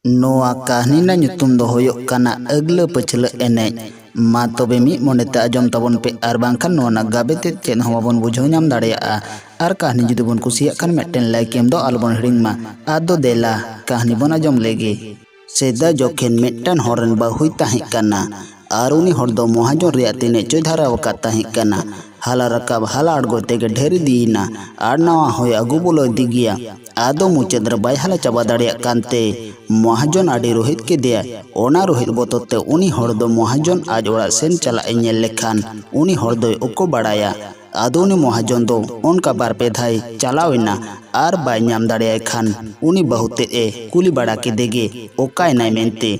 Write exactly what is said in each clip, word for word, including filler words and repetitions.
ᱱᱚᱣᱟ ᱠᱟᱹᱦᱱᱤ ᱨᱮᱱᱟᱜ ᱧᱩᱛᱩᱢ ᱫᱚ ᱦᱩᱭᱩᱜ ᱠᱟᱱᱟ ᱟᱹᱜᱞᱟᱹ ᱯᱟᱹᱪᱷᱞᱟᱹ ᱮᱱᱮᱡ᱾ ᱢᱟ ᱛᱚᱵᱮ ᱢᱤᱫ ᱢᱚᱱᱮ ᱛᱮ ᱟᱸᱡᱚᱢ ᱛᱟᱵᱚᱱ ᱯᱮ, ᱟᱨ ᱵᱟᱝᱠᱷᱟᱱ ᱱᱚᱣᱟ ᱨᱮᱱᱟᱜ ᱜᱟᱵᱮ ᱛᱮᱫ ᱪᱮᱫ ᱦᱚᱸ ᱵᱟᱵᱚᱱ ᱵᱩᱡᱷᱟᱹᱣ ᱧᱟᱢ ᱫᱟᱲᱮᱭᱟᱜᱼᱟ᱾ ᱟᱨ ᱠᱟᱹᱦᱱᱤ ᱡᱩᱫᱤ ᱵᱚᱱ ᱠᱩᱥᱤᱭᱟᱜ ᱠᱷᱟᱱ ᱢᱤᱫᱴᱮᱱ like ᱮᱢ ᱫᱚ ᱟᱞᱚᱵᱚᱱ ᱦᱤᱲᱤᱧ ᱢᱟ᱾ ᱟᱫᱚ ᱫᱮᱞᱟ ᱠᱟᱹᱦᱱᱤ ᱵᱚᱱ ᱟᱸᱡᱚᱢ ᱞᱮᱜᱮ᱾ ᱥᱮᱫᱟᱭ ᱡᱚᱠᱷᱮᱱ ᱢᱤᱫᱴᱟᱝ ᱦᱚᱲ ᱨᱮᱱ ᱵᱟᱹᱦᱩᱭ ᱛᱟᱦᱮᱸ ᱠᱟᱱᱟ, ᱟᱨ ᱩᱱᱤ ᱦᱚᱲ ᱫᱚ ᱢᱚᱦᱟᱡᱚᱱ ᱨᱮᱭᱟᱜ ᱛᱤᱱᱟᱹᱜ ᱪᱚᱭ ᱫᱷᱟᱨᱟ ᱟᱠᱟᱫ ᱛᱟᱦᱮᱸ ᱠᱟᱱᱟ᱾ ᱦᱟᱞᱟ ᱨᱟᱠᱟᱵ ᱦᱟᱞᱟ ᱟᱬᱜᱚ ᱛᱮᱜᱮ ᱰᱷᱮᱨ ᱤᱫᱤᱭᱮᱱᱟ, ᱟᱨ ᱱᱟᱣᱟ ᱦᱚᱸᱭ ᱟᱹᱜᱩ ᱵᱚᱞᱚ ᱤᱫᱤ ᱜᱮᱭᱟ᱾ ᱟᱫᱚ ᱢᱩᱪᱟᱹᱫ ᱨᱮ ᱵᱟᱭ ᱦᱟᱞᱟ ᱪᱟᱵᱟ ᱫᱟᱲᱮᱭᱟᱜ ᱠᱟᱱᱛᱮ ᱢᱚᱦᱟᱡᱚᱱ ᱟᱹᱰᱤ ᱨᱳᱦᱮᱫ ᱠᱮᱫᱮᱭᱟ᱾ ᱚᱱᱟ ᱨᱳᱦᱮᱫ ᱵᱚᱛᱚᱨ ᱛᱮ ᱩᱱᱤ ᱦᱚᱲ ᱫᱚ ᱢᱚᱦᱟᱡᱚᱱ ᱟᱡ ᱚᱲᱟᱜ ᱥᱮᱱ ᱪᱟᱞᱟᱜ ᱮ ᱧᱮᱞ ᱞᱮᱠᱷᱟᱱ ᱩᱱᱤ ᱦᱚᱲ ᱫᱚᱭ ᱚᱠᱚ ᱵᱟᱲᱟᱭᱟ᱾ ᱟᱫᱚ ᱩᱱᱤ ᱢᱚᱦᱟᱡᱚᱱ ᱫᱚ ᱚᱱᱠᱟ ᱵᱟᱨ ᱯᱮ ᱫᱷᱟᱭ ᱪᱟᱞᱟᱣ ᱮᱱᱟ, ᱟᱨ ᱵᱟᱭ ᱧᱟᱢ ᱫᱟᱲᱮᱭᱟᱭ ᱠᱷᱟᱱ ᱩᱱᱤ ᱵᱟᱹᱦᱩ ᱛᱮᱫ ᱮ ᱠᱩᱞᱤ ᱵᱟᱲᱟ ᱠᱮᱫᱮ ᱜᱮ, ᱚᱠᱟᱭᱮᱱᱟᱭ ᱢᱮᱱᱛᱮ᱾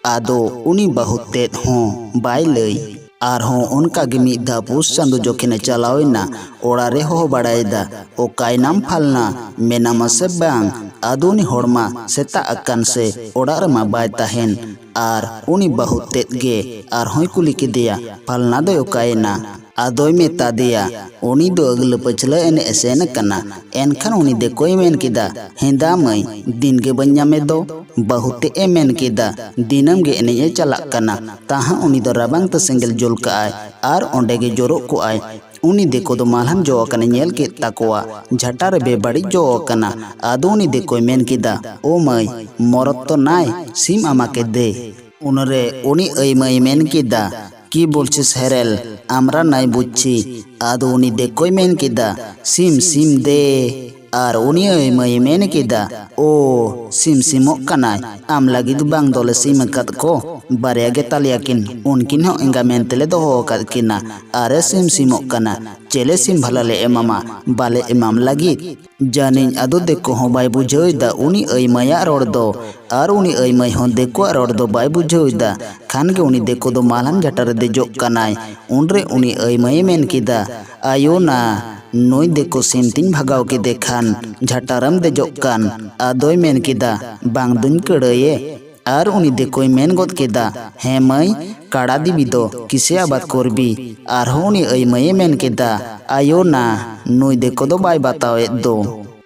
ᱟᱫᱚ ᱩᱱᱤ ᱵᱟᱹᱦᱩ ᱛᱮᱫ ᱦᱚᱸ ᱵᱟᱭ ᱞᱟᱹᱭ᱾ ᱟᱨᱦᱚᱸ ᱚᱱᱠᱟ ᱜᱮ ᱢᱤᱫ ᱫᱷᱟᱣ ᱯᱩᱥ ᱪᱟᱸᱫᱚ ᱡᱚᱠᱷᱮᱱᱮ ᱪᱟᱞᱟᱣ ᱮᱱᱟ, ᱚᱲᱟᱜ ᱨᱮ ᱦᱚᱦᱚ ᱵᱟᱲᱟᱭᱮᱫᱟ, "ᱚᱠᱟᱭᱮᱱᱟᱢ ᱯᱷᱟᱞᱱᱟ? ᱢᱮᱱᱟᱢᱟ ᱥᱮ ᱵᱟᱝ?" ᱟᱫᱚ ᱩᱱᱤ ᱦᱚᱲᱢᱟ ᱥᱮᱛᱟᱜ ᱟᱠᱟᱱ ᱥᱮ ᱚᱲᱟᱜ ᱨᱮᱢᱟ ᱵᱟᱭ ᱛᱟᱦᱮᱱ᱾ ᱟᱨ ᱩᱱᱤ ᱵᱟᱹᱦᱩ ᱛᱮᱫ ᱜᱮ ᱟᱨᱦᱚᱸᱭ ᱠᱩᱞᱤ ᱠᱮᱫᱮᱭᱟ, "ᱯᱷᱟᱞᱱᱟ ᱫᱚᱭ ᱚᱠᱟᱭᱮᱱᱟ?" ᱟᱫᱚᱭ ᱢᱮᱛᱟ ᱫᱮᱭᱟ, "ᱩᱱᱤ ᱫᱚ ᱟᱹᱜᱞᱟᱹ ᱯᱟᱹᱪᱷᱞᱟᱹ ᱮᱱᱮᱡ ᱮ ᱥᱮᱱ ᱟᱠᱟᱱᱟ᱾" ᱮᱱᱠᱷᱟᱱ ᱩᱱᱤ ᱫᱤᱠᱩᱭ ᱢᱮᱱ ᱠᱮᱫᱟ, "ᱦᱮᱸᱫᱟ ᱢᱟᱹᱭ, ᱫᱤᱱ ᱜᱮ ᱵᱟᱹᱧ ᱧᱟᱢᱮᱫ ᱫᱚ?" ᱵᱟᱹᱦᱩ ᱛᱮᱫ ᱮ ᱢᱮᱱ ᱠᱮᱫᱟ, "ᱫᱤᱱᱟᱹᱢ ᱜᱮ ᱮᱱᱮᱡ ᱮ ᱪᱟᱞᱟᱜ ᱠᱟᱱᱟ, ᱛᱟᱦᱟᱸ ᱩᱱᱤ ᱫᱚ ᱨᱟᱵᱟᱝ ᱛᱮ ᱥᱮᱸᱜᱮᱞ ᱡᱩᱞ ᱠᱟᱜᱼᱟᱭ, ᱟᱨ ᱚᱸᱰᱮ ᱜᱮ ᱡᱚᱨᱚᱜ ᱠᱚᱜᱼᱟᱭ᱾ ᱩᱱᱤ ᱫᱤᱠᱩ ᱫᱚ ᱢᱟᱞᱦᱟᱱ ᱡᱚ ᱟᱠᱟᱱᱮ ᱧᱮᱞ ᱠᱮᱫ ᱛᱟᱠᱚᱣᱟ, ᱡᱷᱟᱴᱟ ᱨᱮ ᱵᱮᱵᱟᱹᱲᱤᱡ ᱡᱚ ᱟᱠᱟᱱᱟ᱾" ᱟᱫᱚ ᱩᱱᱤ ᱫᱤᱠᱩᱭ ᱢᱮᱱ ᱠᱮᱫᱟ, "ᱳ ᱢᱟᱹᱭ, ᱢᱚᱨᱚᱛ ᱛᱚ ᱱᱟᱭ, ᱥᱤᱢ ᱟᱢᱟ ᱠᱮᱫᱮ?" ᱩᱱᱨᱮ ᱩᱱᱤ ᱟᱹᱭ ᱢᱟᱹᱭ ᱢᱮᱱ ᱠᱮᱫᱟ, "ᱠᱤ ᱵᱚᱞᱪᱷᱤᱥ ᱦᱮᱨᱮᱞ, ᱟᱢᱨᱟ ᱱᱟᱭ ᱵᱩᱡᱷᱤ?" ᱟᱫᱚ ᱩᱱᱤ ᱫᱤᱠᱩᱭ ᱢᱮᱱ ᱠᱮᱫᱟ, "ᱥᱤᱢ ᱥᱤᱢ ᱫᱮ᱾" ᱟᱨ ᱩᱱᱤ ᱟᱹᱭ ᱢᱟᱹᱭ ᱢᱮᱱ ᱠᱮᱫᱟ, "ᱳ, ᱥᱤᱢ ᱥᱤᱢᱚᱜ ᱠᱟᱱᱟᱭ, ᱟᱢ ᱞᱟᱹᱜᱤᱫ ᱵᱟᱝ ᱫᱚᱞᱮ ᱥᱤᱢ ᱟᱠᱟᱫ ᱠᱚ, ᱵᱟᱨᱭᱟ ᱜᱮ ᱛᱟᱞᱮᱭᱟ ᱠᱤᱱ, ᱩᱱᱠᱤᱱ ᱦᱚᱸ ᱮᱸᱜᱟ ᱢᱮᱱᱛᱮᱞᱮ ᱫᱚᱦᱚ ᱟᱠᱟᱫ ᱠᱤᱱᱟ, ᱟᱨᱮ ᱥᱤᱢ ᱥᱤᱢᱚᱜ ᱠᱟᱱᱟ, ᱪᱮᱞᱮ ᱥᱤᱢ ᱵᱷᱟᱞᱟ ᱞᱮ ᱮᱢᱟᱢᱟ, ᱵᱟᱞᱮ ᱮᱢᱟᱢ ᱞᱟᱹᱜᱤᱫ?" ᱡᱟᱹᱱᱤᱡ ᱟᱫᱚ ᱫᱤᱠᱩ ᱦᱚᱸ ᱵᱟᱭ ᱵᱩᱡᱷᱟᱹᱣ ᱮᱫᱟ ᱩᱱᱤ ᱟᱹᱭ ᱢᱟᱹᱭᱟᱜ ᱨᱚᱲ ᱫᱚ, ᱟᱨ ᱩᱱᱤ ᱟᱹᱭ ᱢᱟᱹᱭ ᱦᱚᱸ ᱫᱤᱠᱩᱣᱟᱜ ᱨᱚᱲ ᱫᱚ ᱵᱟᱭ ᱵᱩᱡᱷᱟᱹᱣ ᱮᱫᱟ᱾ ᱠᱷᱟᱱ ᱜᱮ ᱩᱱᱤ ᱫᱤᱠᱩ ᱫᱚ ᱢᱟᱞᱦᱟᱱ ᱡᱷᱟᱴᱟ ᱨᱮ ᱫᱮᱡᱚᱜ ᱠᱟᱱᱟᱭ᱾ ᱩᱱᱨᱮ ᱩᱱᱤ ᱟᱹᱭ ᱢᱟᱹᱭᱮ ᱢᱮᱱ ᱠᱮᱫᱟ, "ᱟᱭᱳ ᱱᱟ, ᱱᱩᱭ ᱫᱤᱠᱩ ᱥᱤᱢ ᱛᱤᱧ ᱵᱷᱟᱜᱟᱣ ᱠᱮᱫᱮ ᱠᱷᱟᱱ ᱡᱷᱟᱴᱟᱨᱮᱢ ᱫᱮᱡᱚᱜ ᱠᱟᱱ?" ᱟᱫᱚᱭ ᱢᱮᱱ ᱠᱮᱫᱟ, "ᱵᱟᱝ ᱫᱩᱧ ᱠᱟᱹᱲᱟᱹᱭᱮ?" ᱟᱨ ᱩᱱᱤ ᱫᱤᱠᱩᱭ ᱢᱮᱱ ᱜᱚᱫ ᱠᱮᱫᱟ, "ᱦᱮᱸ ᱢᱟᱹᱭ, ᱠᱟᱲᱟ ᱫᱮᱵᱤ ᱫᱚ ᱠᱤᱥᱮ ᱟᱵᱟᱫ ᱠᱚᱨᱵᱤ?" ᱟᱨᱦᱚᱸ ᱩᱱᱤ ᱟᱹᱭ ᱢᱟᱹᱭᱮ ᱢᱮᱱ ᱠᱮᱫᱟ, "ᱟᱭᱳ ᱱᱟ, ᱱᱩᱭ ᱫᱤᱠᱩ ᱫᱚ ᱵᱟᱭ ᱵᱟᱛᱟᱣᱮᱫ ᱫᱚ᱾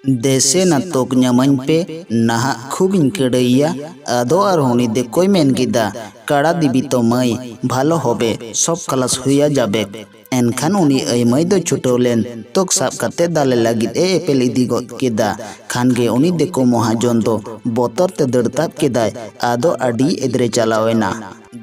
ᱫᱮᱥᱮ ᱱᱟ ᱛᱚᱠ ᱧᱟᱢᱟᱹᱧ ᱯᱮ, ᱱᱟᱦᱟᱜ ᱠᱷᱩᱵ ᱤᱧ ᱠᱟᱹᱲᱟᱹᱭᱟ᱾ ᱟᱫᱚ ᱟᱨᱦᱚᱸ ᱩᱱᱤ ᱫᱮᱠᱚᱭ ᱢᱮᱱ ᱠᱮᱫᱟ, ᱠᱟᱲᱟ ᱫᱤᱵᱤ ᱛᱚ ᱢᱟᱹᱭ, ᱵᱷᱟᱞᱚ ᱦᱚᱵᱮ, ᱥᱚᱵ ᱠᱟᱞᱟᱥ ᱦᱩᱭᱟ ᱡᱟᱵᱮᱠ᱾ ᱮᱱᱠᱷᱟᱱ ᱩᱱᱤ ᱟᱹᱭ ᱢᱟᱹᱭ ᱫᱚ ᱪᱷᱩᱴᱟᱹᱣ ᱞᱮᱱ ᱛᱚᱠ ᱥᱟᱵ ᱠᱟᱛᱮ ᱫᱟᱞᱮ ᱞᱟᱹᱜᱤᱫ ᱮ ᱮᱯᱮᱞ ᱤᱫᱤ ᱜᱚᱫ ᱠᱮᱫᱟ᱾ ᱠᱷᱟᱱ ᱜᱮ ᱩᱱᱤ ᱫᱮᱠᱚ ᱢᱚᱦᱟᱡᱚᱱ ᱫᱚ ᱵᱚᱛᱚᱨ ᱛᱮ ᱫᱟᱹᱲ ᱛᱟᱵ ᱠᱮᱫᱟᱭ᱾ ᱟᱫᱚ ᱟᱹᱰᱤ ᱮᱫᱽᱨᱮ ᱪᱟᱞᱟᱣ ᱮᱱᱟ᱾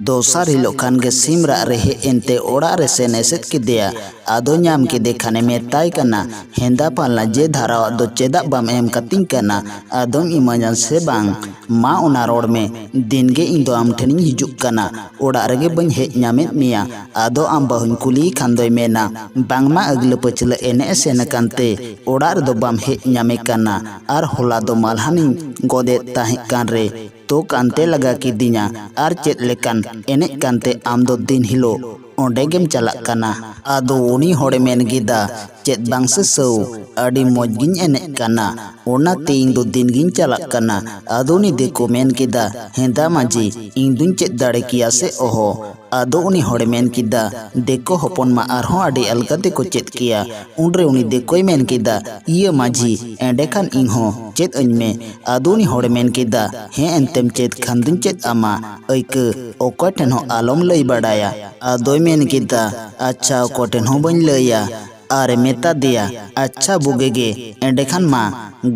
ᱫᱚᱥᱟᱨ ᱦᱤᱞᱳᱜ ᱠᱷᱟᱱ ᱜᱮ ᱥᱤᱢ ᱨᱟᱜ ᱨᱮ ᱦᱮᱡ ᱮᱱᱛᱮ ᱚᱲᱟᱜ ᱨᱮ ᱥᱮᱱ ᱮᱥᱮᱫ ᱠᱮᱫᱮᱭᱟ᱾ ᱟᱫᱚ ᱧᱟᱢ ᱠᱮᱫᱮ ᱠᱷᱟᱱᱮ ᱢᱮᱛᱟᱭ ᱠᱟᱱᱟ, ᱦᱮᱸᱫᱟ ᱯᱟᱞᱱᱟ ᱡᱮ ᱫᱷᱟᱨᱟᱣᱟᱜ ᱫᱚ ᱪᱮᱫᱟᱜ ᱵᱟᱢ ᱮᱢ ᱠᱟᱹᱛᱤᱧ ᱠᱟᱱᱟ? ᱟᱫᱚᱢ ᱤᱢᱟᱹᱧᱟ ᱥᱮ ᱵᱟᱝ? ᱢᱟ ᱚᱱᱟ ᱨᱚᱲ ᱢᱮ, ᱫᱤᱱ ᱜᱮ ᱤᱧ ᱫᱚ ᱟᱢ ᱴᱷᱮᱱᱤᱧ ᱦᱤᱡᱩᱜ ᱠᱟᱱᱟ, ᱚᱲᱟᱜ ᱨᱮᱜᱮ ᱵᱟᱹᱧ ᱦᱮᱡ ᱧᱟᱢᱮᱫ ᱢᱮᱭᱟ᱾ ᱟᱫᱚ ᱟᱢ ᱵᱟᱹᱦᱩᱧ ᱠᱩᱞᱤᱭᱮ ᱠᱷᱟᱱ ᱫᱚᱭ ᱢᱮᱱᱟ, ᱵᱟᱝᱢᱟ ᱟᱹᱜᱞᱟᱹ ᱯᱟᱹᱪᱷᱞᱟᱹ ᱮᱱᱮᱡ ᱮ ᱥᱮᱱ ᱟᱠᱟᱱ ᱛᱮ ᱚᱲᱟᱜ ᱨᱮᱫᱚ ᱵᱟᱢ ᱦᱮᱡ ᱧᱟᱢᱮ ᱠᱟᱱᱟ, ᱟᱨ ᱦᱚᱞᱟ ᱫᱚ ᱢᱟᱞᱦᱟᱱᱤᱧ ᱜᱚᱫᱮᱫ ᱛᱟᱦᱮᱸ ᱠᱟᱱ ᱨᱮ ᱛᱚ ᱠᱟᱱᱛᱮ ᱞᱟᱜᱟ ᱠᱤᱫᱤᱧᱟ᱾ ᱟᱨ ᱪᱮᱫ ᱞᱮᱠᱟᱱ ᱮᱱᱮᱡ ᱠᱟᱱᱛᱮ ᱟᱢ ᱫᱚ ᱫᱤᱱ ᱦᱤᱞᱳᱜ ᱚᱸᱰᱮ ᱜᱮᱢ ᱪᱟᱞᱟᱜ ᱠᱟᱱᱟ? ᱟᱫᱚ ᱩᱱᱤ ᱦᱚᱲᱮ ᱢᱮᱱ ᱠᱮᱫᱟ, ᱪᱮᱫ ᱵᱟᱝ ᱥᱮ ᱥᱟᱹᱣ, ᱟᱹᱰᱤ ᱢᱚᱡᱽ ᱜᱤᱧ ᱮᱱᱮᱡ ᱠᱟᱱᱟ, ᱚᱱᱟᱛᱮ ᱤᱧ ᱫᱚ ᱫᱤᱱ ᱜᱤᱧ ᱪᱟᱞᱟᱜ ᱠᱟᱱᱟ᱾ ᱟᱫᱚ ᱩᱱᱤ ᱫᱮᱠᱚ ᱢᱮᱱ ᱠᱮᱫᱟ, ᱦᱮᱸᱫᱟ ᱢᱟᱹᱡᱷᱤ, ᱤᱧ ᱫᱩᱧ ᱪᱮᱫ ᱫᱟᱲᱮ ᱠᱮᱭᱟ ᱥᱮ ᱚᱦᱚ? ᱟᱫᱚ ᱩᱱᱤ ᱦᱚᱲᱮ ᱢᱮᱱ ᱠᱮᱫᱟ, ᱫᱮᱠᱚ ᱦᱚᱯᱚᱱ ᱢᱟ ᱟᱨᱦᱚᱸ ᱟᱹᱰᱤ ᱟᱞᱜᱟ ᱛᱮᱠᱚ ᱪᱮᱫ ᱠᱮᱭᱟ᱾ ᱩᱱᱨᱮ ᱩᱱᱤ ᱫᱮᱠᱚᱭ ᱢᱮᱱ ᱠᱮᱫᱟ, ᱤᱭᱟᱹ ᱢᱟᱹᱡᱷᱤ, ᱮᱸᱰᱮᱠᱷᱟᱱ ᱤᱧ ᱦᱚᱸ ᱪᱮᱫ ᱟᱹᱧ ᱢᱮ᱾ ᱟᱫᱚ ᱩᱱᱤ ᱦᱚᱲᱮ ᱢᱮᱱ ᱠᱮᱫᱟ, ᱦᱮᱸ ᱮᱱᱛᱮᱢ ᱪᱮᱫ ᱠᱷᱟᱱ ᱫᱩᱧ ᱪᱮᱫ ᱟᱢᱟ᱾ ᱟᱹᱭᱠᱟᱹ, ᱚᱠᱚᱭ ᱴᱷᱮᱱ ᱦᱚᱸ ᱟᱞᱚᱢ ᱞᱟᱹᱭ ᱵᱟᱲᱟᱭᱟ᱾ ᱟᱫᱚᱭ ᱢᱮᱱ ᱠᱮᱫᱟ, ᱟᱪᱪᱷᱟ, ᱚᱠᱚᱭ ᱴᱷᱮᱱ ᱦᱚᱸ ᱵᱟᱹᱧ ᱞᱟᱹᱭᱟ᱾ ᱟᱨᱮ ᱢᱮᱛᱟ ᱫᱮᱭᱟ, ᱟᱪᱪᱷᱟ ᱵᱩᱜᱤ ᱜᱮ, ᱮᱸᱰᱮᱠᱷᱟᱱ ᱢᱟ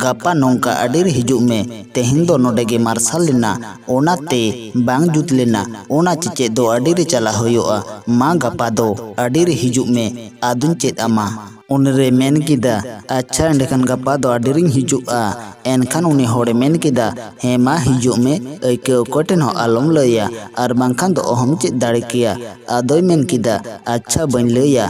ᱜᱟᱯᱟ ᱱᱚᱝᱠᱟ ᱟᱹᱰᱤ ᱨᱮ ᱦᱤᱡᱩᱜ ᱢᱮ᱾ ᱛᱮᱦᱮᱧ ᱫᱚ ᱱᱚᱰᱮ ᱜᱮ ᱢᱟᱨᱥᱟᱞ ᱞᱮᱱᱟ, ᱚᱱᱟᱛᱮ ᱵᱟᱝ ᱡᱩᱛ ᱞᱮᱱᱟ᱾ ᱚᱱᱟ ᱪᱮᱪᱮᱫ ᱫᱚ ᱟᱹᱰᱤ ᱨᱮ ᱪᱟᱞᱟᱜ ᱦᱩᱭᱩᱜᱼᱟ᱾ ᱢᱟ ᱜᱟᱯᱟ ᱫᱚ ᱟᱹᱰᱤ ᱨᱮ ᱦᱤᱡᱩᱜ ᱢᱮ, ᱟᱫᱚᱧ ᱪᱮᱫ ᱟᱢᱟ᱾ ᱩᱱᱨᱮ ᱢᱮᱱ ᱠᱮᱫᱟ, ᱟᱪᱪᱷᱟ, ᱮᱸᱰᱮᱠᱷᱟᱱ ᱜᱟᱯᱟ ᱫᱚ ᱟᱹᱰᱤ ᱨᱤᱧ ᱦᱤᱡᱩᱜᱼᱟ᱾ ᱮᱱᱠᱷᱟᱱ ᱩᱱᱤ ᱦᱚᱲᱮ ᱢᱮᱱ ᱠᱮᱫᱟ, ᱦᱮᱸ ᱢᱟ ᱦᱤᱡᱩᱜ ᱢᱮ, ᱟᱹᱭᱠᱟᱹ ᱚᱠᱚᱭ ᱴᱷᱮᱱ ᱦᱚᱸ ᱟᱞᱚᱢ ᱞᱟᱹᱭᱟ, ᱟᱨ ᱵᱟᱝᱠᱷᱟᱱ ᱫᱚ ᱚᱦᱚᱢ ᱪᱮᱫ ᱫᱟᱲᱮ ᱠᱮᱭᱟ᱾ ᱟᱫᱚᱭ ᱢᱮᱱ ᱠᱮᱫᱟ, ᱟᱪᱪᱷᱟ, ᱵᱟᱹᱧ ᱞᱟᱹᱭᱟ᱾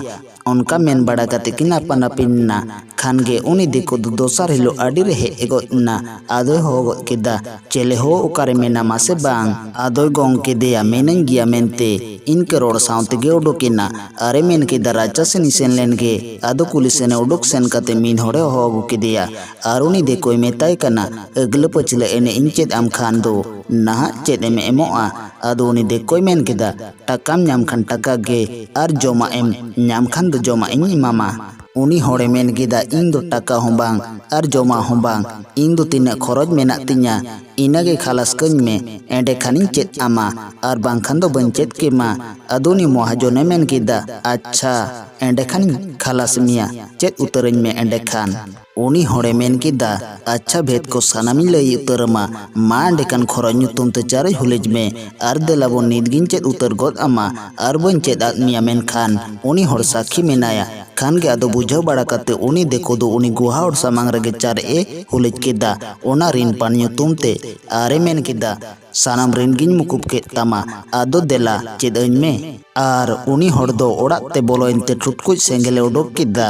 ᱚᱱᱠᱟ ᱢᱮᱱ ᱵᱟᱲᱟ ᱠᱟᱛᱮ ᱠᱤᱱ ᱟᱯᱟᱱ ᱟᱹᱯᱤᱱ ᱮᱱᱟ᱾ ᱠᱷᱟᱱ ᱜᱮ ᱩᱱᱤ ᱫᱤᱠᱩ ᱫᱚ ᱫᱚᱥᱟᱨ ᱦᱤᱞᱳᱜ ᱟᱹᱰᱤ ᱨᱮ ᱦᱮᱡ ᱜᱚᱫ ᱮᱱᱟ᱾ ᱟᱫᱚᱭ ᱦᱚᱦᱚ ᱜᱚᱫ ᱠᱮᱫᱟ, ᱪᱮᱞᱮ ᱦᱳ, ᱚᱠᱟᱨᱮ ᱢᱮᱱᱟᱢᱟ ᱥᱮ ᱵᱟᱝ? ᱟᱫᱚᱭ ᱜᱚᱝ ᱠᱮᱫᱮᱭᱟ, ᱢᱮᱱᱟᱹᱧ ᱜᱮᱭᱟ ᱢᱮᱱᱛᱮ᱾ ᱤᱱᱠᱟᱹ ᱨᱚᱲ ᱥᱟᱶ ᱛᱮᱜᱮ ᱩᱰᱩᱠ ᱮᱱᱟ᱾ ᱟᱨᱮ ᱢᱮᱱ ᱠᱮᱫᱟ, ᱨᱟᱪᱟ ᱥᱮᱱᱤᱧ ᱥᱮᱱ ᱞᱮᱱ ᱜᱮ᱾ ᱟᱫᱚ ᱠᱩᱞᱦᱤ ᱥᱮᱱᱮ ᱩᱰᱩᱠ ᱥᱮᱱ ᱠᱟᱛᱮ ᱢᱤᱫ ᱦᱚᱲᱮ ᱦᱚᱦᱚ ᱟᱹᱜᱩ ᱠᱮᱫᱮᱭᱟ᱾ ᱟᱨ ᱩᱱᱤ ᱫᱤᱠᱩᱭ ᱢᱮᱛᱟᱭ ᱠᱟᱱᱟ, ᱟᱹᱜᱞᱟᱹ ᱯᱟᱹᱪᱷᱞᱟᱹ ᱮᱱᱮᱡ ᱤᱧ ᱪᱮᱫ ᱟᱢ ᱠᱷᱟᱱ ᱫᱚ ᱱᱟᱦᱟᱜ ᱪᱮᱫ ᱮᱢ ᱮᱢᱚᱜᱼᱟ? ᱟᱫᱚ ᱩᱱᱤ ᱫᱤᱠᱩᱭ ᱢᱮᱱ ᱠᱮᱫᱟ, ᱴᱟᱠᱟᱢ ᱧᱟᱢ ᱠᱷᱟᱱ ᱴᱟᱠᱟ ᱜᱮ, ᱟᱨ ᱡᱚᱢᱟᱜ ᱮᱢ ᱧᱟᱢ ᱠᱷᱟᱱ ᱫᱚ ᱡᱚᱢᱟᱜ ᱤᱧ ᱮᱢᱟᱢᱟ᱾ ᱩᱱᱤ ᱦᱚᱲᱮ ᱢᱮᱱ ᱠᱮᱫᱟ, "ᱤᱧ ᱫᱚ ᱴᱟᱠᱟ ᱦᱚᱸ ᱵᱟᱝ ᱟᱨ ᱡᱚᱢᱟᱜ ᱦᱚᱸ ᱵᱟᱝ, ᱤᱧ ᱫᱚ ᱛᱤᱱᱟᱹᱜ ᱠᱷᱚᱨᱚᱪ ᱢᱮᱱᱟᱜ ᱛᱤᱧᱟ, ᱤᱱᱟᱹᱜᱮ ᱠᱷᱟᱞᱟᱥ ᱠᱟᱹᱧ ᱢᱮ, ᱮᱸᱰᱮᱠᱷᱟᱱᱤᱧ ᱪᱮᱫ ᱟᱢᱟ, ᱟᱨ ᱵᱟᱝᱠᱷᱟᱱ ᱫᱚ ᱵᱟᱹᱧ ᱪᱮᱫ ᱠᱮᱢᱟ᱾" ᱟᱫᱚ ᱩᱱᱤ ᱢᱚᱦᱟᱡᱚᱱᱮ ᱢᱮᱱ ᱠᱮᱫᱟ, "ᱟᱪᱪᱷᱟ, ᱮᱸᱰᱮᱠᱷᱟᱱᱤᱧ ᱠᱷᱟᱞᱟᱥ ᱢᱮᱭᱟ, ᱪᱮᱫ ᱩᱛᱟᱹᱨᱟᱹᱧ ᱢᱮ ᱮᱸᱰᱮᱠᱷᱟᱱ᱾" ᱩᱱᱤ ᱦᱚᱲᱮ ᱢᱮᱱ ᱠᱮᱫᱟ, "ᱟᱪᱪᱷᱟ, ᱵᱷᱮᱫ ᱠᱚ ᱥᱟᱱᱟᱢᱤᱧ ᱞᱟᱹᱭ ᱩᱛᱟᱹᱨ ᱟᱢᱟ, ᱢᱟ ᱮᱸᱰᱮᱠᱷᱟᱱ ᱠᱷᱚᱨᱚᱪ ᱧᱩᱛᱩᱢ ᱛᱮ ᱪᱟᱨᱮᱡ ᱦᱩᱞᱤᱡ ᱢᱮ, ᱟᱨ ᱫᱮᱞᱟ ᱵᱚᱱ ᱱᱤᱛ ᱜᱤᱧ ᱪᱮᱫ ᱩᱛᱟᱹᱨ ᱜᱚᱫ ᱟᱢᱟ, ᱟᱨ ᱵᱟᱹᱧ ᱪᱮᱫ ᱟᱫ ᱢᱮᱭᱟ ᱢᱮᱱᱠᱷᱟᱱ ᱩᱱᱤ ᱦᱚᱲ ᱥᱟᱹᱠᱷᱤ ᱢᱮᱱᱟᱭᱟ᱾" ᱠᱷᱟᱱ ᱜᱮ ᱟᱫᱚ ᱵᱩᱡᱷᱟᱹᱣ ᱵᱟᱲᱟ ᱠᱟᱛᱮ ᱩᱱᱤ ᱫᱤᱠᱩ ᱫᱚ ᱩᱱᱤ ᱜᱩᱦᱟ ᱦᱚᱲ ᱥᱟᱢᱟᱝ ᱨᱮᱜᱮ ᱪᱟᱨᱮᱡ ᱮ ᱦᱩᱞᱤᱡ ᱠᱮᱫᱟ, ᱚᱱᱟ ᱨᱤᱱ ᱯᱟᱱ ᱧᱩᱛᱩᱢ ᱛᱮ, ᱟᱨᱮ ᱢᱮᱱ ᱠᱮᱫᱟ, "ᱥᱟᱱᱟᱢ ᱨᱤᱱ ᱜᱤᱧ ᱢᱩᱠᱩᱵ ᱠᱮᱫ ᱛᱟᱢᱟ, ᱟᱫᱚ ᱫᱮᱞᱟ ᱪᱮᱫ ᱟᱹᱧ ᱢᱮ᱾" ᱟᱨ ᱩᱱᱤ ᱦᱚᱲ ᱫᱚ ᱚᱲᱟᱜ ᱛᱮ ᱵᱚᱞᱚᱭᱮᱱ ᱛᱮ ᱴᱩᱴᱠᱩᱡ ᱥᱮᱸᱜᱮᱞᱮ ᱚᱰᱚᱠ ᱠᱮᱫᱟ᱾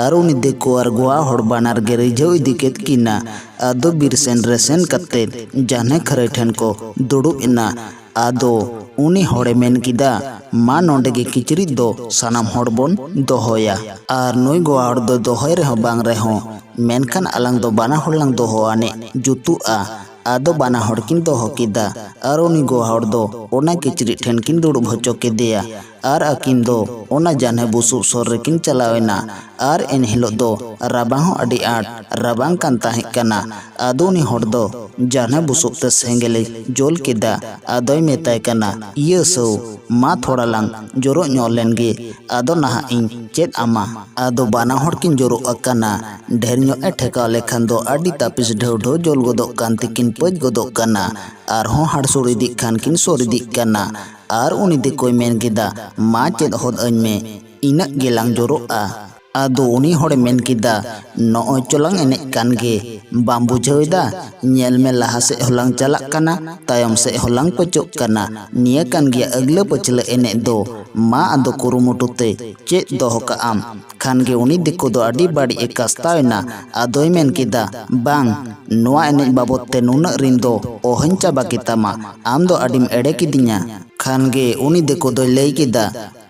ᱟᱨ ᱩᱱᱤ ᱫᱤᱠᱩ ᱟᱨ ᱜᱩᱦᱟ ᱦᱚᱲ ᱵᱟᱱᱟᱨ ᱜᱮ ᱨᱤᱡᱷᱟᱹᱣ ᱤᱫᱤ ᱠᱮᱫ ᱠᱤᱱᱟ᱾ ᱟᱫᱚ ᱵᱤᱨ ᱥᱮᱱ ᱨᱮ ᱥᱮᱱ ᱠᱟᱛᱮ ᱡᱟᱱᱦᱮ ᱠᱷᱟᱹᱨᱟᱹᱭ ᱴᱷᱮᱱ ᱠᱚ ᱫᱩᱲᱩᱵ ᱮᱱᱟ᱾ ᱟᱫᱚ ᱩᱱᱤ ᱦᱚᱲᱮ ᱢᱮᱱ ᱠᱮᱫᱟ, "ᱢᱟ ᱱᱚᱰᱮ ᱜᱮ ᱠᱤᱪᱨᱤᱡ ᱫᱚ ᱥᱟᱱᱟᱢ ᱦᱚᱲ ᱵᱚᱱ ᱫᱚᱦᱚᱭᱟ᱾" ᱟᱨ ᱱᱩᱭ ᱜᱚᱣᱟ ᱦᱚᱲ ᱫᱚ ᱫᱚᱦᱚᱭ ᱨᱮᱦᱚᱸ ᱵᱟᱝ ᱨᱮᱦᱚᱸ, ᱢᱮᱱᱠᱷᱟᱱ ᱟᱞᱟᱝ ᱫᱚ ᱵᱟᱱᱟ ᱦᱚᱲ ᱞᱟᱝ ᱫᱚᱦᱚ ᱟᱹᱱᱤᱡ ᱡᱩᱛᱩᱜᱼᱟ᱾ ᱟᱫᱚ ᱵᱟᱱᱟ ᱦᱚᱲ ᱠᱤᱱ ᱫᱚᱦᱚ ᱠᱮᱫᱟ᱾ ᱟᱨ ᱩᱱᱤ ᱜᱚᱣᱟ ᱦᱚᱲ ᱫᱚ ᱚᱱᱟ ᱠᱤᱪᱨᱤᱡ ᱴᱷᱮᱱ ᱠᱤᱱ ᱫᱩᱲᱩᱵ ᱦᱚᱪᱚ ᱠᱮᱫᱮᱭᱟ᱾ ᱟᱨ ᱟᱹᱠᱤᱱ ᱫᱚ ᱚᱱᱟ ᱡᱟᱱᱦᱮ ᱵᱩᱥᱩᱵ ᱥᱚᱨ ᱨᱮᱠᱤᱱ ᱪᱟᱞᱟᱣ ᱮᱱᱟ᱾ ᱟᱨ ᱮᱱᱦᱤᱞᱳᱜ ᱫᱚ ᱨᱟᱵᱟᱝ ᱦᱚᱸ ᱟᱹᱰᱤ ᱟᱸᱴ ᱨᱟᱵᱟᱝ ᱠᱟᱱ ᱛᱟᱦᱮᱸ ᱠᱟᱱᱟ᱾ ᱟᱫᱚ ᱩᱱᱤ ᱦᱚᱲ ᱫᱚ ᱡᱟᱱᱦᱮ ᱵᱩᱥᱩᱵ ᱛᱮ ᱥᱮᱸᱜᱮᱞᱮ ᱡᱳᱞ ᱠᱮᱫᱟ᱾ ᱟᱫᱚᱭ ᱢᱮᱛᱟᱭ ᱠᱟᱱᱟ, "ᱤᱭᱟᱹ ᱥᱟᱹᱣ, ᱢᱟ ᱛᱷᱚᱲᱟ ᱞᱟᱝ ᱡᱚᱨᱚᱜ ᱧᱚᱜ ᱞᱮᱱ ᱜᱮ, ᱟᱫᱚ ᱱᱟᱦᱟᱜ ᱤᱧ ᱪᱮᱫ ᱟᱢᱟ᱾" ᱟᱫᱚ ᱵᱟᱱᱟ ᱦᱚᱲ ᱠᱤᱱ ᱡᱚᱨᱚᱜ ᱟᱠᱟᱱᱟ᱾ ᱰᱷᱮᱨ ᱧᱚᱜ ᱮ ᱴᱷᱮᱠᱟᱣ ᱞᱮᱠᱷᱟᱱ ᱫᱚ ᱟᱹᱰᱤ ᱛᱟᱹᱯᱤᱥ ᱰᱷᱟᱹᱣ ᱰᱷᱟᱹᱣ ᱡᱳᱞ ᱜᱚᱫᱚᱜ ᱠᱟᱱ ᱛᱮᱠᱤᱱ ᱯᱟᱹᱪ ᱜᱚᱫᱚᱜ ᱠᱟᱱᱟ᱾ ᱟᱨᱦᱚᱸ ᱦᱟᱲᱥᱩᱲ ᱤᱫᱤᱜ ᱠᱷᱟᱱ ᱠᱤᱱ ᱥᱩᱨ ᱤᱫᱤᱜ ᱠᱟᱱᱟ᱾ ᱟᱨ ᱩᱱᱤ ᱫᱤᱠᱩᱭ ᱢᱮᱱ ᱠᱮᱫᱟ, "ᱢᱟ ᱪᱮᱫ ᱦᱚᱫ ᱟᱹᱧ ᱢᱮ, ᱤᱱᱟᱹᱜ ᱜᱮᱞᱟᱝ ᱡᱚᱨᱚᱜᱼᱟ᱾" ᱟᱫᱚ ᱩᱱᱤ ᱦᱚᱲᱮ ᱢᱮᱱ ᱠᱮᱫᱟ, "ᱱᱚᱜᱼᱚᱭ ᱪᱚᱞᱟᱝ ᱮᱱᱮᱡ ᱠᱟᱱ ᱜᱮ, ᱵᱟᱢ ᱵᱩᱡᱷᱟᱹᱣ ᱮᱫᱟ? ᱧᱮᱞ ᱢᱮ, ᱞᱟᱦᱟ ᱥᱮᱫ ᱦᱚᱸᱞᱟᱝ ᱪᱟᱞᱟᱜ ᱠᱟᱱᱟ, ᱛᱟᱭᱚᱢ ᱥᱮᱫ ᱦᱚᱸᱞᱟᱝ ᱯᱟᱹᱪᱚᱜ ᱠᱟᱱᱟ᱾ ᱱᱤᱭᱟᱹ ᱠᱟᱱ ᱜᱮᱭᱟ ᱟᱹᱜᱞᱟᱹ ᱯᱟᱹᱪᱷᱞᱟᱹ ᱮᱱᱮᱡ ᱫᱚ᱾ ᱢᱟ ᱟᱫᱚ ᱠᱩᱨᱩᱢᱩᱴᱩ ᱛᱮ ᱪᱮᱫ ᱫᱚᱦᱚ ᱠᱟᱜ ᱟᱢ?" ᱠᱷᱟᱱ ᱜᱮ ᱩᱱᱤ ᱫᱤᱠᱩ ᱫᱚ ᱟᱹᱰᱤ ᱵᱟᱹᱲᱤᱡ ᱮ ᱠᱟᱥᱛᱟᱣ ᱮᱱᱟ᱾ ᱟᱫᱚᱭ ᱢᱮᱱ ᱠᱮᱫᱟ, "ᱵᱟᱝ, ᱱᱚᱣᱟ ᱮᱱᱮᱡ ᱵᱟᱵᱚᱫ ᱛᱮ ᱱᱩᱱᱟᱹᱜ ᱨᱤᱱ ᱫᱚ ᱚᱦᱚᱧ ᱪᱟᱵᱟ ᱠᱮᱛᱟᱢᱟ, ᱟᱢ ᱫᱚ ᱟᱹᱰᱤᱢ ᱮᱲᱮ ᱠᱤᱫᱤᱧᱟ᱾" ᱠᱷᱟᱱ ᱜᱮ ᱩᱱᱤ ᱫᱤᱠᱩ ᱫᱚᱭ ᱞᱟᱹᱭ ᱠᱮᱫᱟ,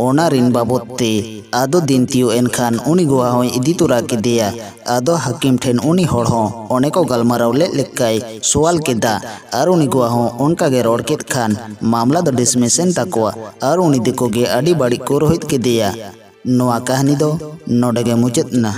ᱚᱱᱟ ᱨᱤᱱ ᱵᱟᱵᱚᱫ ᱛᱮ᱾ ᱟᱫᱚ ᱫᱤᱱ ᱛᱤᱭᱳᱜ ᱮᱱ ᱠᱷᱟᱱ ᱩᱱᱤ ᱜᱚᱣᱟ ᱦᱚᱸᱭ ᱤᱫᱤ ᱛᱚᱨᱟ ᱠᱮᱫᱮᱭᱟ᱾ ᱟᱫᱚ ᱦᱟᱹᱠᱤᱢ ᱴᱷᱮᱱ ᱩᱱᱤ ᱦᱚᱲ ᱦᱚᱸ ᱚᱱᱮ ᱠᱚ ᱜᱟᱞᱢᱟᱨᱟᱣ ᱞᱮᱫ ᱞᱮᱠᱟᱭ ᱥᱚᱣᱟᱞ ᱠᱮᱫᱟ᱾ ᱟᱨ ᱩᱱᱤ ᱜᱚᱣᱟ ᱦᱚᱸ ᱚᱱᱠᱟ ᱜᱮ ᱨᱚᱲ ᱠᱮᱫ ᱠᱷᱟᱱ ᱢᱟᱢᱞᱟ ᱫᱚ ᱰᱤᱥᱢᱤᱥ ᱮᱱ ᱛᱟᱠᱚᱣᱟ᱾ ᱟᱨ ᱩᱱᱤ ᱫᱤᱠᱩ ᱜᱮ ᱟᱹᱰᱤ ᱵᱟᱹᱲᱤᱡ ᱠᱚ ᱨᱳᱦᱤᱛ ᱠᱮᱫᱮᱭᱟ᱾ ᱱᱚᱣᱟ ᱠᱟᱹᱦᱱᱤ ᱫᱚ ᱱᱚᱰᱮ ᱜᱮ ᱢᱩᱪᱟᱹᱫ ᱮᱱᱟ᱾